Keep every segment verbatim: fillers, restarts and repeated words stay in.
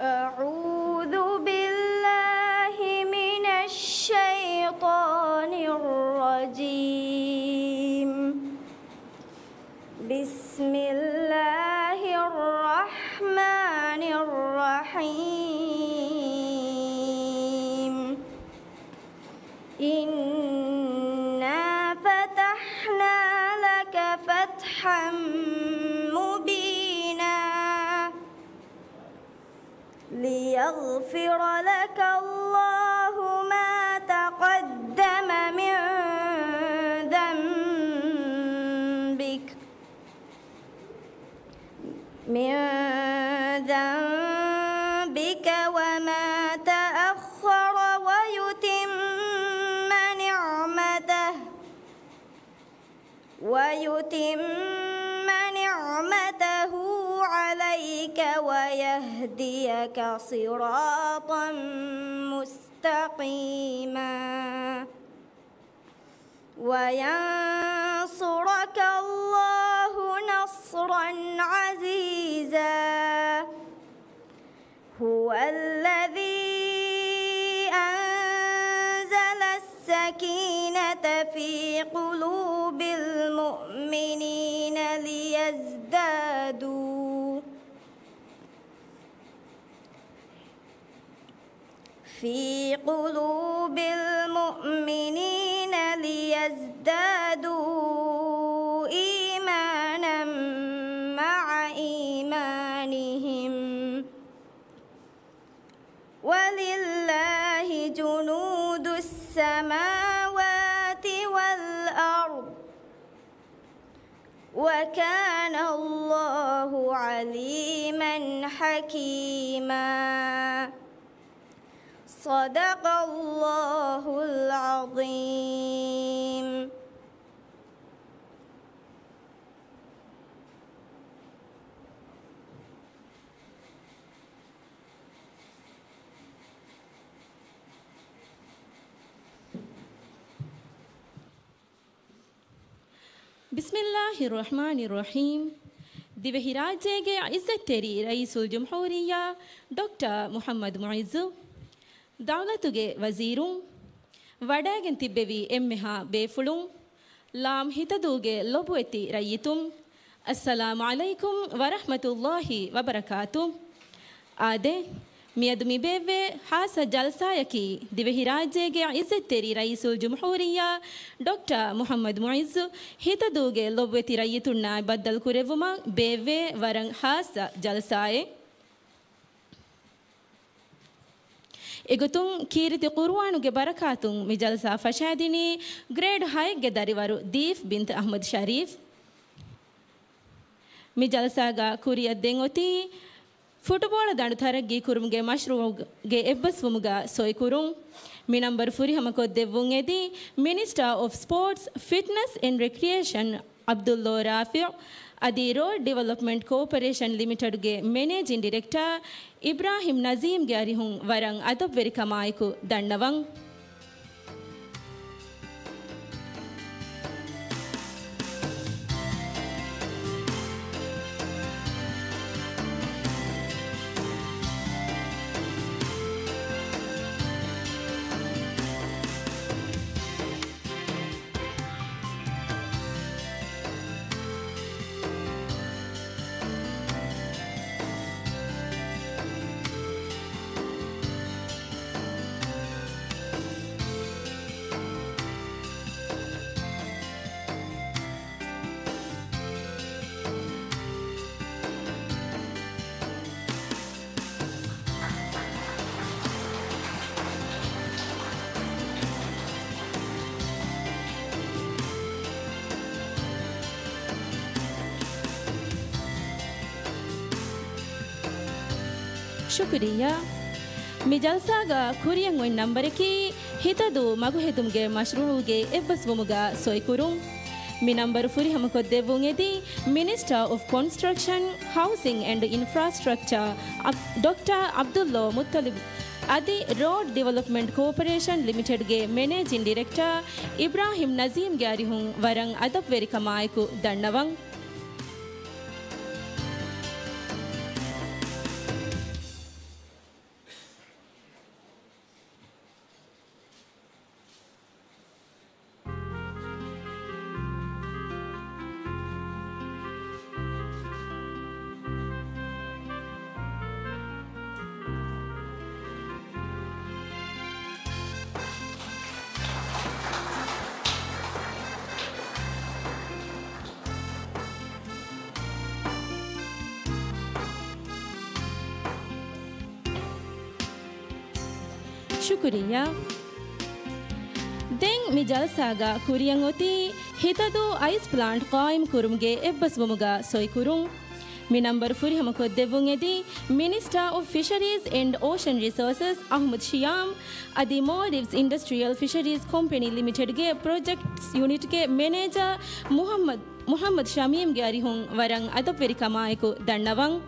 أعوذ بالله من الشيطان الرجيم. بسم الله الرحمن الرحيم. إنا فتحنا لك فتحا مبينا. ليغفر لك الله ما تقدم من ذنبك، من ذنبك وما تأخر ويتم نعمته ويتم نعمته عليك ويهديك صراطا مستقيما. وينصرك الله نصرا عزيزا. هو الذي أنزل السكينة في قلوب المؤمنين ليزدادوا، في قلوب المؤمنين ليزدادوا إيمانا مع إيمانهم. ولله جنود السماوات والأرض، وكان الله عليما حكيما. صدق الله العظيم. بسم الله الرحمن الرحيم. ދިވެހިރާއްޖޭގެ ޢިއްޒަތްތެރި ރައީސުލްޖުމްހޫރިއްޔާ ޑޮކްޓަރ މުޙައްމަދު މުޢިއްޒު، ދައުލަތުގެ ވަޒީރުން، ވަޑައިގެން ތިއްބެވި އެންމެހާ ބޭފުޅުން، ލާމް ހިތަދޫގެ ލޮބުވެތި ރައްޔިތުން، އައްސަލާމު ޢަލައިކުމް ވަރަޙްމަތުﷲ ވަބަރަކާތު. އާދެ، މިއަދު މި ބޭއްވޭ ޚާއްޞަ ޖަލްސާއަކީ، ދިވެހިރާއްޖޭގެ ޢިއްޒަތްތެރި ރައީސުލްޖުމްހޫރިއްޔާ ޑޮކްޓަރ މުޙައްމަދު މުޢިއްޒު ހިތަދޫގެ ލޮބުވެތި ރައްޔިތުންނާއި ބައްދަލުކުރެއްވުމަށް ބޭއްވޭ ވަރަށް ޚާއްޞަ ޖަލްސާއެއް. އެގޮތުން ކީރިތި ޤުރުއާނުގެ ބަރަކާތުން މި ޖަލްސާ ފަށާދިނީ ގްރޭޑް ހައެއްގެ ދަރިވަރު ދީފް ބިންތު އަޙްމަދު ޝަރީފް. މި ޖަލްސާގަ ކުރިއަށް ދެން އޮތީ ފުޓުބޯޅަ ދަނޑު ތަރައްގީ ކުރުމުގެ މަޝްރޫޢުގެ އެއްބަސްވުމުގަ ސޮއިކުރުން. މި ނަންބަރު ފުރިހަމަ ކޮށްދެއްވުން އެދީ މިނިސްޓާ އޮފް ސްޕޯޓްސް، ފިޓްނަސް އެންޑް ރެކްރިއޭޝަން ޢަބްދުﷲ ރާފިޢު އަދި ރޯޑް ޑިވެލޮޕްމަންޓް ކޯޕަރޭޝަން ލިމިޓެޑްގެ މެނޭޖިން ޑިރެކްޓާ އިބްރާހިމް ނަޒީމްގެ އަރިހުން ވަރަށް އަދަބްވެރިކަމާއެކު ދަންނަވަން. ޝުކުރިއްޔާ. މި ޖަލްސާގަ ކުރިއަށް އޮތް ނަންބަރަކީ ހިތަދޫ މަގުހެދުމުގެ މަޝްރޫޢުގެ އެއްބަސްވުމުގަ ސޮއިކުރުން. މި ނަންބަރު ފުރިހަމަކޮށްދެއްވުން އެދީ މިނިސްޓާ އޮފް ކޮންސްޓްރަކްޝަން، ހައުސިން އެންޑް އިންފްރާސްޓްރަކްޗާ އަބް-، ޑޮކްޓާ ޢަބްދުﷲ މުއްޠަލިބް އަދި ރޯޑް ޑިވެލޮޕްމަންޓް ކޯޕަރޭޝަން ލިމިޓެޑްގެ މެނޭޖިން ޑިރެކްޓާ އިބްރާހިމް ނަޒީމްގެ އަރިހުން ވަރަށް އަދަބްވެރިކަމާއެކު ދަންނަވަން. ޝުކުރިއްޔާ. ދެން މި ޖަލްސާގަ ކުރިއަށް އޮތީ ހިތަދޫ އައިސް ޕްލާންޓް ޤާއިމް ކުރުމުގެ އެއްބަސްވުމުގަ ސޮއިކުރުން. މި ނަންބަރު ފުރިހަމަކޮށްދެއްވުން އެދީ މިނިސްޓާ އޮފް ފިޝަރީޒް އެންޑް އޯޝަން ރިސޯސަސް އަޙްމަދު ޝިޔާމް އަދި މޯލްޑިވްސް އިންޑަސްޓްރިއަލް ފިޝަރީޒް ކޮމްޕެނީ ލިމިޓެޑްގެ ޕްރޮޖެކްޓްސް ޔުނިޓްގެ މެނޭޖަރ މުޙައްމަދު، މުޙައްމަދު ޝަމީމްގެ އަރިހުން ވަރަށް އަދަބުވެރިކަމާއެކު ދަންނަވަން.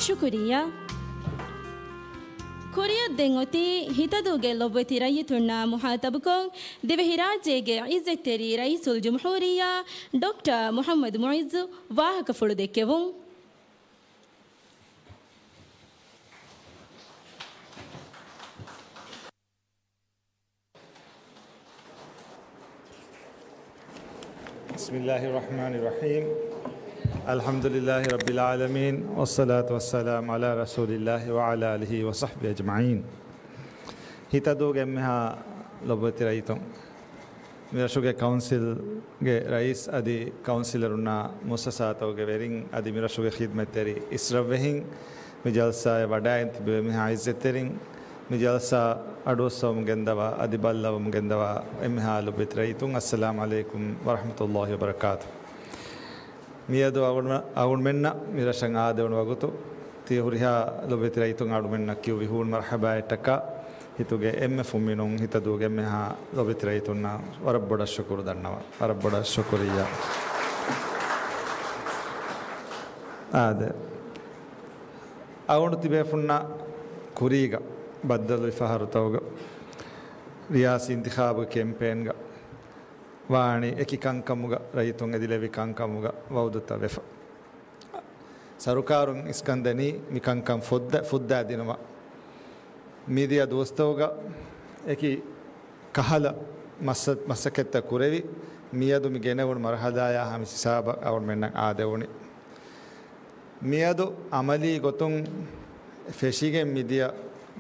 ޝުކުރިއްޔާ. ކުރިއަށް ދެން އޮތީ ހިތަދޫގެ ލޮބުވެތި ރައްޔިތުންނާ މުޚާޠަބުކޮށް، ދިވެހިރާއްޖޭގެ ޢިއްޒަތްތެރި ރައީސުލްޖުމްހޫރިއްޔާ ޑޮކްޓަރ މުޙައްމަދު މުޢިއްޒު ވާހަކަފުޅު ދެއްކެވުން. بسم الله الرحمن الرحيم. الحمد لله رب العالمين، والصلاة والسلام على رسول الله وعلى آله وصحبه أجمعين. ހިތަދޫގެ އެންމެހާ ލޮބުވެތި ރައްޔިތުން، މިރަށުގެ ކައުންސިލްގެ ރައީސް އަދި ކައުންސިލަރުންނާ މުއައްސަސާތަކުގެ ވެރިން އަދި މިރަށުގެ ޚިދްމަތްތެރި އިސްރަށްވެހިން، މި ޖަލްސާއަށް ވަޑައިގެން ތިބި އެންމެހާ ޢިއްޒަތްތެރިން، މި ޖަލްސާ އަޑުއައްސަވަމުން ގެންދަވާ އަދި ބައްލަވަމުން ގެންދަވާ އެންމެހާ ލޮބުވެތި ރައްޔިތުން، އައްސަލާމް ޢަލައިކުމް ވަރަޙްމަތުﷲި ވަބަރަކާތު. މިއަދު އަޅުގަނޑު، އަޅުގަނޑުމެންނަށް މި ރަށަށް އާދެވުނު ވަގުތު ތިޔަ ހުރިހާ ލޮބުވެތި ރައްޔިތުން އަޅުމެންނަށް ކިޔު ވިހޫން މަރްޙަބާއެއްޓަކާ، ހިތުގެ އެންމެ ފުންމިނުން ހިތަދޫގެ އެންމެހާ ލޮބުވެތި ރައްޔިތުންނަށް ވަރަށް ބޮޑަށް ޝުކުރު ދަންނަވަން. ވަރަށް ބޮޑަށް ޝުކުރިއްޔާ. އާދެ، އަޅުގަނޑު ތިބޭފުންނަށް ކުރީގަ ބައްދަލުވި ފަހަރުތަކުގަ ރިޔާސީ އިންތިޚާބުގެ ކެމްޕޭންގަ ވާނީ އެކި ކަންކަމުގަ، ރައްޔިތުން އެދިލެއްވި ކަންކަމުގަ ވައުދުތައް ވެފަ. ސަރުކާރުން އިސްކަންދެނީ މި ކަންކަން ފުއްދަ-، ފުއްދާދިނުމަށް. މިދިޔަ ދުވަސްތަކުގަ އެކި ކަހަލަ މައްސަ-، މަސައްކަތްތައް ކުރެވި، މިއަދު މި ގެނެވުނު މަރުޙަލާޔާ ހަމަ ހިސާބަށް އަޅުގަނޑުމެންނަށް އާދެވުނީ. މިއަދު އަމަލީ ގޮތުން ފެށިގެން މިދިޔަ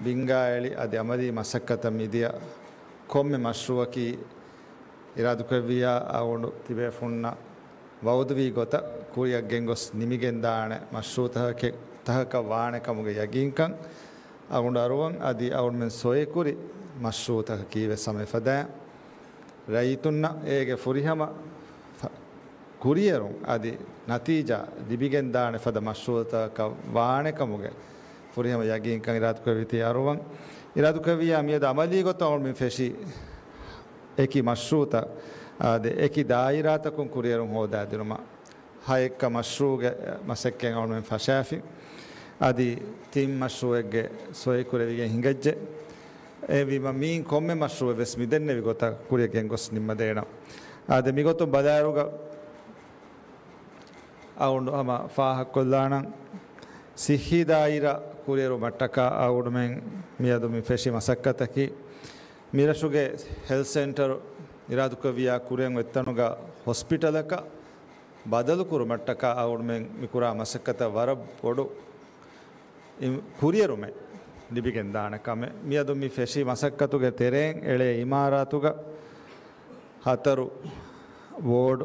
ބިންގާ އެޅި އަދި އަމަލީ މަސައްކަތަށް މިދިޔަ ކޮންމެ މަޝްރޫއަކީ އިރާދަކުރެއްވިއްޔާ އަޅުގަނޑު ތިބޭފުންނަށް ވައުދުވީ ގޮތަށް ކުރިއަށް ގެންގޮސް ނިމިގެންދާނެ މަޝްރޫއުތަކެއް، ތަކަކަށް ވާނެ ކަމުގެ ޔަގީންކަން އަޅުގަނޑު އަރުވަން. އަދި އަޅުގަނޑުމެން ސޮއިކުރި މަޝްރޫއުތަކަކީ ވެސް ހަމަ އެފަދައިން ރައްޔިތުންނަށް އޭގެ ފުރިހަމަ ފަ-، ކުރިއެރުން އަދި ނަތީޖާ ލިބިގެންދާނެ ފަދަ މަޝްރޫއުތަކަކަށް ވާނެ ކަމުގެ ފުރިހަމަ ޔަގީންކަން އިރާދަކުރެއްވިތީ އަރުވަން. އިރާދަކުރެއްވިއްޔާ މިއަދު އަމަލީ ގޮތަށް އަޅުގަނޑުމެން ފެށި އެކި މަޝްރޫއުތައް، އާދެ، އެކި ދާއިރާތަކުން ކުރިއެރުން ހޯދާދިނުމަށް ހައެއްކަ މަޝްރޫއުގެ މަސައްކަތް އަޅުމެން ފަށާފި. އަދި ތިން މަޝްރޫއެއްގެ ސޮއި ކުރެވިގެން ހިނގައްޖެ. އެހެންވީމަ މިއިން ކޮންމެ މަޝްރޫއެއް ވެސް މިދެންނެވި ގޮތަށް ކުރިއަށް ގެންގޮސް ނިންމަދޭނަން. އާދެ، މިގޮތުން ބަލާއިރުގަ އަޅުގަނޑު ހަމަ ފާހަގަކޮށްލާނަން، ސިއްހީ ދާއިރާ ކުރިއެރުމަށްޓަކާ އަޅުގަނޑުމެން މިއަދު މި ފެށި މަސައްކަތަކީ، މިރަށުގެ ހެލްތް ސެންޓަރު އިރާދަކުރެއްވިއްޔާ ކުރިއަށް އޮތްތަނުގަ ހޮސްޕިޓަލަކަށް ބަދަލުކުރުމަށްޓަކާ އަޅުގަނޑުމެން މިކުރާ މަސައްކަތަށް ވަރަށް ބޮޑު އި-، ކުރިއެރުމެއް ލިބިގެންދާނެ ކަމެއް. މިއަދު މި ފެށި މަސައްކަތުގެ ތެރެއިން އެޅޭ އިމާރާތުގަ ހަތަރު ވޯޑް،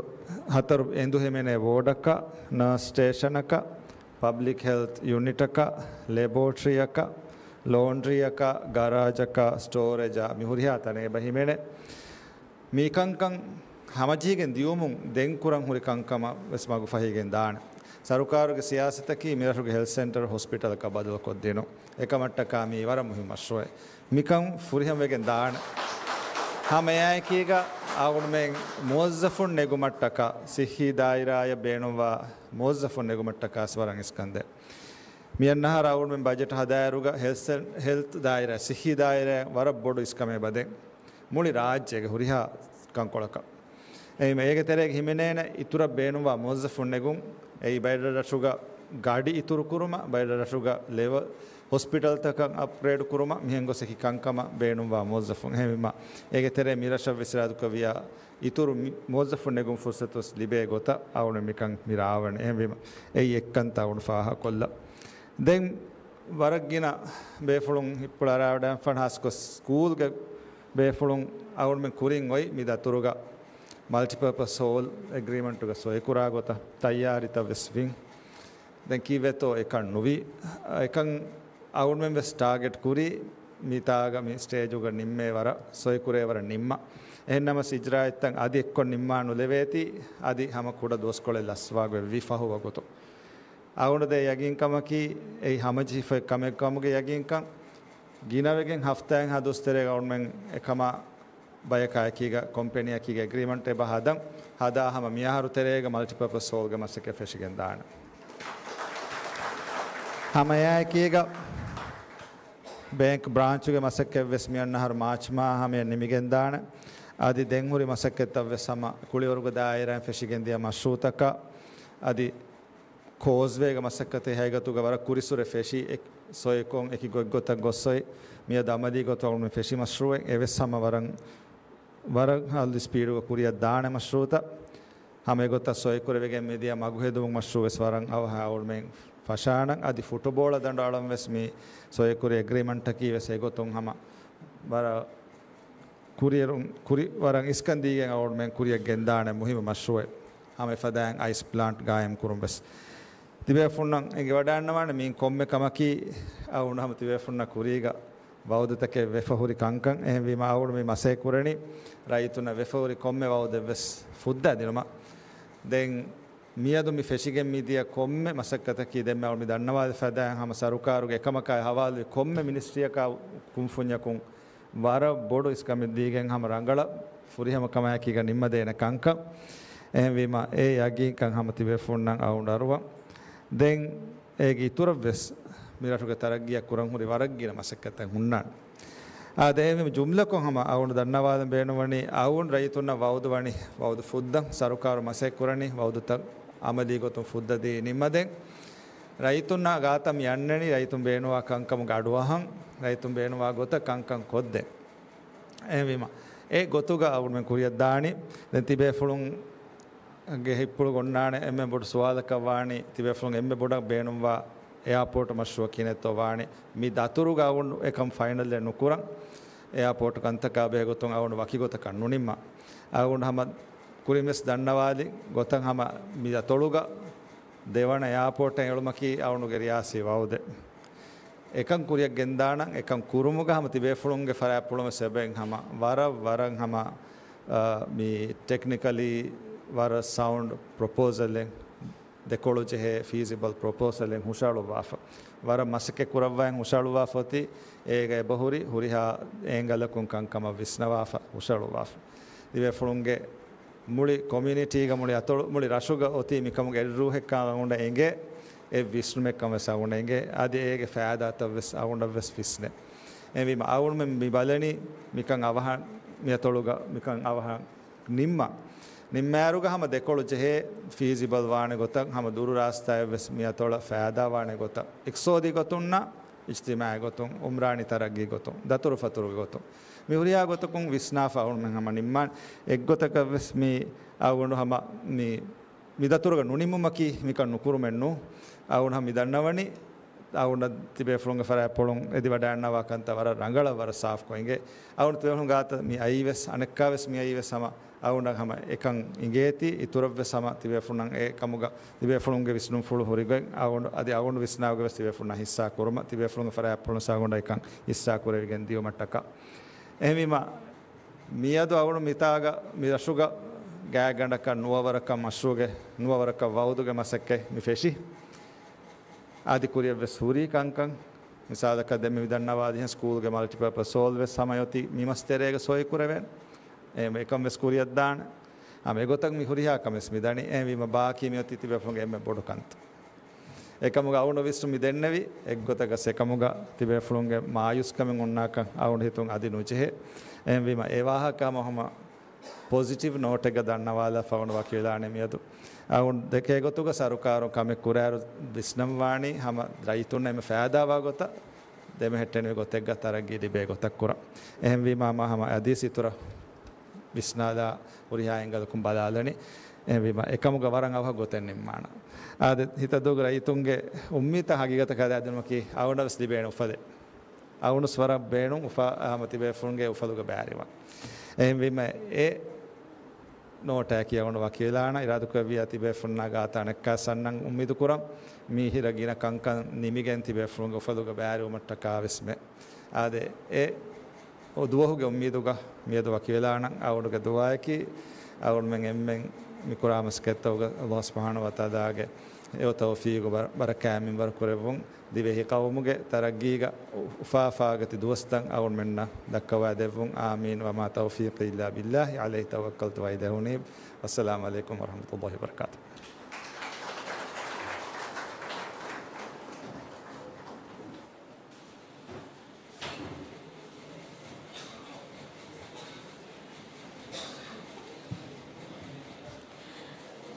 ހަތަރު އެނދު ހިމެނޭ ވޯޑަކަށް، ނާސް ސްޓޭޝަނަކަށް، ޕަބްލިކް ހެލްތް ޔުނިޓަކަށް، ލެބޯޓްރީއަކަށް، ލޯންޑްރީއަކަށް، ގަރާޖަކަށް، ސްޓޯރޭޖަށް މި ހުރިހާ ތަނެއް އެބަ ހިމެނޭ. މިކަންކަން ހަމަޖެހިގެން ދިޔުމުން ދެން ކުރަން ހުރި ކަންކަމަށް ވެސް މަގު ފަހިގެން ދާނެ. ސަރުކާރުގެ ސިޔާސަތަކީ މިރަށުގެ ހެލްތް ސެންޓަރު ހޮސްޕިޓަލަކަށް ބަދަލުކޮށްދިނުން. އެކަމަށްޓަކާ މީ ވަރަށް މުހިންމު މަޝްރޫއެއް. މިކަން ފުރިހަމަވެގެން ދާނެ. ހަމައެއާއެކީގަ އަޅުގަނޑުމެން މުވައްޒަފުން ނެގުމަށްޓަކާ، ސިއްހީ ދާއިރާއަށް ބޭނުންވާ މުވައްޒަފުން ނެގުމަށްޓަކާ ވަރަށް އިސްކަންދެން. މިއަންނަހަރު އަޅުގަނޑުމެން ބަޖެޓް ހަދާއިރުގަ ހެލްތު ސެ-، ހެލްތު ދާއިރާ، ސިއްހީ ދާއިރާ ވަރަށް ބޮޑު އިސްކަމެއް އެބަދޭ. މުޅި ރާއްޖޭގެ ހުރިހާ ކަންކޮޅަކަށް. އެހެންވީމަ އޭގެ ތެރޭގަ ހިމެނޭނެ އިތުރަށް ބޭނުންވާ މުވައްޒަފުން ނެގުން. އެއީ ބައެއް ރަށުގަ ގަޑި އިތުރު ކުރުމަށް، ބައެއް ރަށުގަ ލެވެލް ހޮސްޕިޓަލްތަކަށް އަޕްގްރޭޑް ކުރުމަށް، މިހެން ގޮސް އެކި ކަންކަމަށް ބޭނުންވާ މުވައްޒަފުން. އެހެންވީމަ އޭގެ ތެރޭ މި ރަށަށް ވެސް އިރާދަކުރެއްވިޔާ އިތުރު މި-، މުވައްޒަފުން ނެގުން ފުރުސަތު ވެސް ލިބޭ ގޮތަށް އަޅުގަނޑު މިކަން މި ރާވަނީ. އެހެންވީމަ އެއީ އެއްކަންތައް އަޅުގަނޑު ފާހަގަކޮށްލަން. ދެން ވަރަށް ގިނަ ބޭފުޅުން ހިތްޕުޅަށް އަރާވަޑައިގަންނަވާ، ހާއްސަކޮށް ސްކޫލްގެ ބޭފުޅުން އަޅުގަނޑުމެން ކުރިން އޮތް މި ދަތުރުގަ މަލްޓިޕާޕަސް ހޯލް އެގްރިމަންޓުގަ ސޮއިކުރާ ގޮތަށް ތައްޔާރީތައް ވެސް ވިން. ދެން ކީއްވެތޯ އެކަން ނުވީ. އެކަން އަޅުގަނޑުމެން ވެސް ޓާގެޓް ކުރީ މިތާގަ މި ސްޓޭޖުގަ ނިންމޭ ވަރަށް ސޮއިކުރޭ ވަރަށް ނިންމަ. އެހެންނަމަވެސް އިޖްރާއަތްތައް އަދި އެއްކޮށް ނިންމާ ނުލެވޭތީ، އަދި ހަމަ ކުޑަ ދުވަސްކޮޅެއް ލަސްވާގޮތް ވި ފަހު ވަގުތު. އަޅުގަނޑު ދޭ ޔަގީންކަމަކީ އެއީ ހަމަޖެހިފައި ކަމެއް ކަމުގެ ޔަގީންކަން. ގިނަވެގެން ހަފްތާއެއްހާ ދުވަސް ތެރޭގަ އަޅުގަނޑުމެން އެކަމާ ބަޔަކާއެކީގަ ކޮމްޕެނީއަކީގަ އެގްރިމަންޓެއް އެބަ ހަދަން. ހަދާ ހަމަ މިއަހަރު ތެރޭގަ މަލްޓިޕާޕަސް ހޯލްގެ މަސައްކަތް ފެށިގެން ދާނެ. ހަމައެއާއެކީގަ ބޭންކް ބްރާންޗުގެ މަސައްކަތް ވެސް މިއަންނަހަރު މާޗް މާ ހަމަޔަށް ނިމިގެންދާނެ. އަދި ދެން ހުރި މަސައްކަތްތައް ވެސް ހަމަ ކުޅިވަރުގެ ދާއިރާއިން ފެށިގެންދިޔަ މަޝްރޫއުތަކަށް އަދި ކޯސްވޭގެ މަސައްކަތެއް ހަގީގަތުގަ ވަރަށް ކުރިސުރެ ފެށި އެ-، ސޮއިކޮށް އެކި ގޮތްގޮތަށް ގޮސް އޮތް މިއަދު އަމަލީ ގޮތުން އަޅުގަނޑުމެން ފެށި މަޝްރޫއެއް އެވެސް ހަމަ ވަރަށް، ވަރަށް ހައްލު ސްޕީޑުގަ ކުރިއަށް ދާނެ މަޝްރޫއުތައް. ހަމަ އެގޮތަށް ސޮއިކުރެވިގެން މިދިޔަ މަގުހެދުމުގެ މަޝްރޫއު ވެސް ވަރަށް އަވަހަށް އަޅުގަނޑުމެން ފަށާނަން. އަދި ފުޓުބޯޅަ ދަނޑު އަޅަން ވެސް މި ސޮއިކުރި އެގްރިމަންޓަކީ ވެސް އެގޮތުން ހަމަ ވަރަށް ކުރިއެރުން، ކުރި ވަރަށް އިސްކަން ދީގެން އަޅުގަނޑުމެން ކުރިއަށް ގެންދާނެ މުހިއްމު މަޝްރޫއެއް. ހަމަ އެފަދައިން އައިސް ޕްލާންޓް ގާއިމް ކުރުން ވެސް. ތިބޭފުންނަށް އެނގިވަޑައިގަންނަވާނެ މިއިން ކޮންމެ ކަމަކީ އަޅުގަނޑު ހަމަ ތިބޭފުންނަށް ކުރީގަ ވައުދުތަކެއް ވެފަ ހުރި ކަންކަން. އެހެންވީމަ އަޅުގަނޑު މި މަސައްކަތް ކުރަނީ ރައްޔިތުންނަށް ވެފަ ހުރި ކޮންމެ ވައުދެއް ވެސް ފުއްދާ ދިނުމަށް. ދެން މިއަދު މި ފެށިގެން މިދިޔަ ކޮންމެ މަސައްކަތަކީ ދެންމެ އަޅުގަނޑު މި ދަންނަވާލި ފަދައިން ހަމަ ސަރުކާރުގެ އެކަމަކާއި ހަވާލުވި ކޮންމެ މިނިސްޓްރީއަކާ ކުންފުންޏަކުން ވަރަށް ބޮޑު އިސްކަމެއް ދީގެން ހަމަ ރަނގަޅަށް ފުރިހަމަ ކަމާއެކީގަ ނިންމަދޭނެ ކަންކަން. އެހެންވީމަ އެ ޔަގީންކަން ހަމަ ތިބޭފުންނަށް އަޅުގަނޑު އަރުވަން. ދެން އޭގެ އިތުރަށް ވެސް މި ރަށުގެ ތަރައްގީއަށް ކުރަން ހުރި ވަރަށް ގިނަ މަސައްކަތްތައް ހުންނާނެ. އާދެ، އެހެންވީމަ ޖުމްލަކޮށް ހަމަ އަޅުގަނޑު ދަންނަވާލަން ބޭނުންވަނީ އަޅުގަނޑު ރައްޔިތުންނަށް ވައުދު ވަނީ ވައުދު ފުއްދަން ސަރުކާރު މަސައްކަތް ކުރަނީ ވައުދުތައް އަމަލީ ގޮތުން ފުއްދަދީ ނިންމަދޭން. ރައްޔިތުންނާ ގާތަށް މި އަންނަނީ ރައްޔިތުން ބޭނުންވާ ކަންކަމުގެ އަޑުއަހަން، ރައްޔިތުން ބޭނުންވާ ގޮތަށް ކަންކަން ކޮށްދޭން. އެހެންވީމަ، އެ ގޮތުގަ އަޅުގަނޑުމެން ކުރިއަށް ދާނީ. ދެން ތިބޭފުޅުންގެ ހިތްޕުޅުގަ އޮންނާނެ އެންމެ ބޮޑު ސުވާލަކަށް ވާނީ، ތިބޭފުޅުން އެންމެ ބޮޑަށް ބޭނުންވާ އެއާޕޯޓް މަޝްރޫއަކީ ނެތޯ ވާނީ. މި ދަތުރުގަ އަޅުގަނޑު އެކަން ފައިނަލްއެއް ނުކުރަން. އެއާޕޯޓް ކަންތަކާ ބެހޭ ގޮތުން އަޅުގަނޑު ވަކި ގޮތަކަށް ނުނިންމަން. އަޅުގަނޑު ހަމަ ކުރިން ވެސް ދަންނަވާލި ގޮތަށް ހަމަ މި ދަތޮޅުގަ ދެވަނަ އެއާޕޯޓެއް އެޅުމަކީ އަޅުގަނޑުގެ ރިޔާސީ ވައުދެއް. އެކަން ކުރިއަށް ގެންދާނަން، އެކަން ކުރުމުގަ ހަމަ ތިބޭފުޅުންގެ ފަރާތްޕުޅުން ވެސް އެބައިން ހަމަ ވަރަށް، ވަރަށް ހަމަ، އާ، މި ޓެކްނިކަލީ ވަރަށް ސައުންޑް ޕްރޮޕޯސަލެއް، ދެކޮޅު ޖެހޭ ފީސިބަލް ޕްރޮޕޯސަލެއް ހުށަހަޅުއްވާފަ. ވަރަށް މަސައްކަތް ކުރައްވާ ހުށަހަޅުއްވާފަ އޮތީ، އޭގަ އެބަހުރި ހުރިހާ އޭނގަލަކުން ކަންކަމަށް ވިސްނަވާފަ، ހުށަހަޅުއްވާފަ. ތިބޭފުޅުންގެ މުޅި ކޮމިއުނިޓީގަ، މުޅި އަތޮޅު، މުޅި ރަށުގަ އޮތީ މިކަމުގެ އެއްރޫހެއްކަން އަޅުގަނޑަށް އެނގޭ، އެ ވިސްނުމެއްކަން ވެސް އަޅުގަނޑަށް އެނގޭ. އަދި އޭގެ ފައިދާތައް ވެސް އަޅުގަނޑަށް ވެސް ވިސްނޭ. އެހެންވީމަ އަޅުގަނޑުމެން މި ބަލަނީ މިކަން އަވަހަށް، މި އަތޮޅުގަ މިކަން އަވަހަށް ނިންމަން. ނިންމާއިރުގަ ހަމަ ދެކޮޅު ޖެހޭ ފީސިބަލް ވާނެ ގޮތަށް، ހަމަ ދުރު ރާސްތާއެއް ވެސް މި އަތޮޅަށް ފައިދާ ވާނެ ގޮތަށް، އިޤްތިޞާދީ ގޮތުންނާ، އިޖްތިމާޢީ ގޮތުން، ޢުމްރާނީ ތަރައްގީ ގޮތުން، ދަތުރުފަތުރުގެ ގޮތުން، މި ހުރިހާ ގޮތަކުން ވިސްނާފަ އަޅުގަނޑުމެން ހަމަ ނިންމާން. އެއްގޮތަކަށް ވެސް މި އަޅުގަނޑު ހަމަ މި، މި ދަތުރުގަ ނުނިމުމަކީ މިކަން ނުކުރުމެއް ނޫން. އަޅުގަނޑު ހަމަ މި ދަންނަވަނީ، އަޅުގަނޑަށް ތިބޭފުޅުންގެ ފަރާތްޕުޅުން އެދިވަޑައިގަންނަވާ ކަންތައް ވަރަށް ރަނގަޅަށް ވަރަށް ސާފުކޮށް އިނގޭ. އަޅުގަނޑު ތިބޭފުޅުން ގާތަށް މި އައީ ވެސް، އަނެއްކާ ވެސް މި އައީ ވެސް ހަމަ އަޅުގަނޑަށް ހަމަ އެކަން އިނގޭތީ، އިތުރަށް ވެސް ހަމަ ތިބޭފުޅުންނަށް އެ ކަމުގަ ތިބޭފުޅުންގެ ވިސްނުންފުޅު ހުރިގޮތް އަޅުގަނޑު، އަދި އަޅުގަނޑު ވިސްނާގޮތް ވެސް ތިބޭފުޅުންނަށް ހިއްސާ ކުރުމަށް، ތިބޭފުޅުންގެ ފަރާތްޕުޅުން އަޅުގަނޑަށް އެކަން ހިއްސާ ކުރެވިގެން ދިޔުމަށްޓަކާ. އެހެންވީމަ، މިއަދު އަޅުގަނޑު މިތާގަ މި ރަށުގަ ގާތްގަނޑަކަށް ނުވަވަރަކަށް މަޝްރޫޢުގެ، ނުވަވަރަކަށް ވައުދުގެ މަސައްކަތް މި ފެށި. އަދި ކުރިއަށް ވެސް ހުރީ ކަންކަން. މިސާލަކަށް ދެން މި ދަންނަވާ ދިހަ ސްކޫލްގެ މަލްޓިޕާޕަސް ހޯލް ވެސް ހަމަ އޮތީ މި މަސް ތެރޭގަ ސޮއި ކުރެވޭނެ. އެ އެކަން ވެސް ކުރިއަށް ދާނެ. ހަމަ އެގޮތަށް މި ހުރިހާ ކަމެއް ވެސް މި ދަނީ. އެހެންވީމަ ބާކީ މި އޮތީ ތިބޭފުޅުންގެ އެންމެ ބޮޑު ކަންތައް. އެކަމުގަ އަޅުގަނޑު ވިސްނުން މި ދެންނެވި އެއްގޮތަކަށް އެކަމުގަ ތިބޭފުޅުންގެ މާޔޫސްކަމެއް އޮންނާކަށް އަޅުގަނޑު ހިތުން އަދި ނުޖެހޭ. އެހެންވީމަ އެ ވާހަކަ ހަމަ ހަމަ ޕޮޒިޓިވް ނޯޓެއްގަ ދަންނަވާލާފަ އަޅުގަނޑު ވަކިވެލާނެ މިއަދު. އަޅުގަނޑު ދެކޭ ގޮތުގަ ސަރުކާރުން ކަމެއް ކުރާއިރު ވިސްނަންވާނީ ހަމަ ރައްޔިތުންނަށް އެންމެ ފައިދާވާ ގޮތަށް ދެމެހެއްޓެނިވި ގޮތެއްގަ ތަރައްގީ ލިބޭ ގޮތަށް ކުރަން. އެހެންވީމަ ހަމަ ހަމަ އަދިސް އިތުރަށް ވިސްނާލާ ހުރިހާ އެންގަލަކުން ބަލާލަނީ. އެހެންވީމަ އެކަމުގަ ވަރަށް އަވަހަށް ގޮތެއް ނިންމާނަން. އާދެ، ހިތަދޫގަ ރައްޔިތުންގެ އުއްމީދުތައް ހަގީގަތަށް ހަދާދިނުމަކީ އަޅުގަނޑަށް ވެސް ލިބޭނެ އުފަލެއް. އަޅުގަނޑު ވެސް ވަރަށް ބޭނުން އުފާ، ހަމަ ތިބޭފުޅުންގެ އުފަލުގަ ބައިވެރިވާން. އެހެންވީމަ އެ ނޯޓާއެކީ އަޅުގަނޑު ވަކިވެލާނަން އިރާދަކުރެއްވިއްޔާ ތިބޭފުޅުންނާ ގާތަށް އަނެއްކާވެސް އަންނަން އުއްމީދު ކުރަން. މީ ހިރަ ގިނަ ކަންކަން ނިމިގެން ތިބޭފުޅުންގެ އުފަލުގަ ބައިވެރިވުމަށްޓަކާ ވެސްމެ. އާދެ، އެ ދުވަހުގެ އުއްމީދުގަ މިއަދު ވަކިވެލާނަން. އަޅުގަނޑުގެ ދުޢާއަކީ އަޅުގަނޑުމެން އެންމެން މި ކުރާ މަސައްކަތްތަކުގަ ﷲ ސުބްޙާނަހޫ ވަތަޢާލާގެ އެ ތައުފީޤު ބަރަ-، ބަރަކާތް މިންވަރު ކުރެއްވުން. ދިވެހި ޤައުމުގެ ތަރައްގީގަ އުފާ އުފާގަތި ދުވަސްތައް އަޅުގަނޑުމެންނަށް ދައްކަވައިދެއްވުން. އާމީން. وما توفيقي إلا بالله عليه توكلت وإليه أنيب. والسلام عليكم ورحمة الله وبركاته.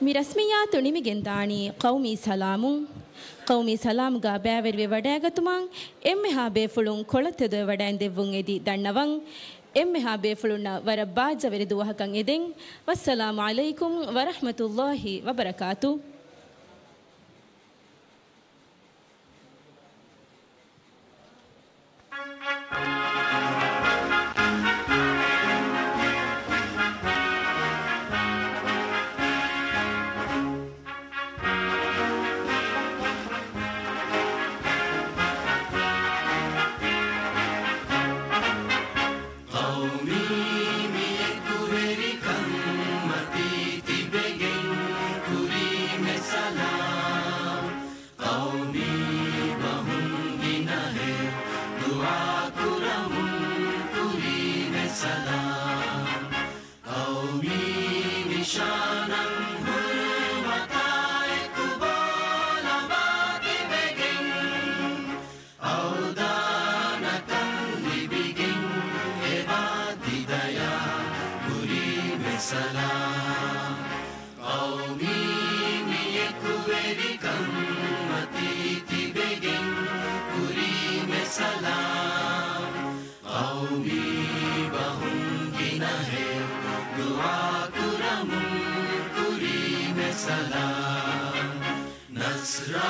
މި ރަސްމިއްޔާތު ނިމިގެންދާނީ ޤައުމީ ސަލާމުން. ޤައުމީ ސަލާމްގަ ބައިވެރިވެ ވަޑައިގަތުމަށް އެންމެހާ ބޭފުޅުން ކޮޅަށް ތެދުވެ ވަޑައިން ދެއްވުން އެދި ދަންނަވަން. އެންމެހާ ބޭފުޅުންނަށް ވަރަށް ބާއްޖަވެރި ދުވަހަކަށް އެދެން. ވައްސަލާމު ޢަލައިކުމް ވަރަޙްމަތުﷲި ވަބަރަކާތު. ޤައުމީ މި އެކުވެރިކަން މަތީ ތިބެގެން ކުރީމެ ސަލާމް. ޤައުމީ ބަހުން ގިނަހެއް ދުޢާ ކުރަމުން ކުރީމެ ސަލާމް. ޤައުމީ ނިޝާނަށް ހުރުމަތާ އެކު ބޯލަބާ ތިބެގެން އަވަދާނަކަން ލިބިގެން އެބާ ތި ދަޔާ ކުރީމެ ސަލާމް. ޤައުމީ މި އެކުވެރިކަން މަތީ ތިބެގެން ކުރީމެ ސަލާމް. ޤައުމީ ބަހުން ގިނަހެއް ދުޢާ ކުރަމުން ކުރީމެ ސަލާމް. ނަޞްރާ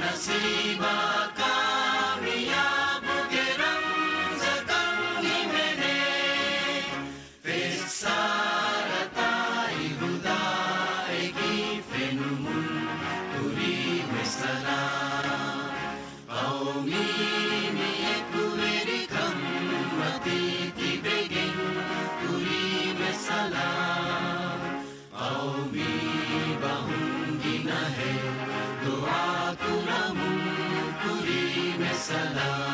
ނަސީބާ ކާމިޔާބުގެ ރަމްޒަކަށް ހިމެނޭ. ފެއްސާރަތާއި ހުދާއެކީ ފެނުމުން ކުރީމެ ސަލާމް. ޤައުމީ މި އެކުވެރިކަން މަތީ ތިބެގެން ކުރީމެ ސަލާމް. ޤައުމީ ބަހުން ގިނަހެއް ދުޢާ ކުރަމުން ކުރީމެ ސަލާމް.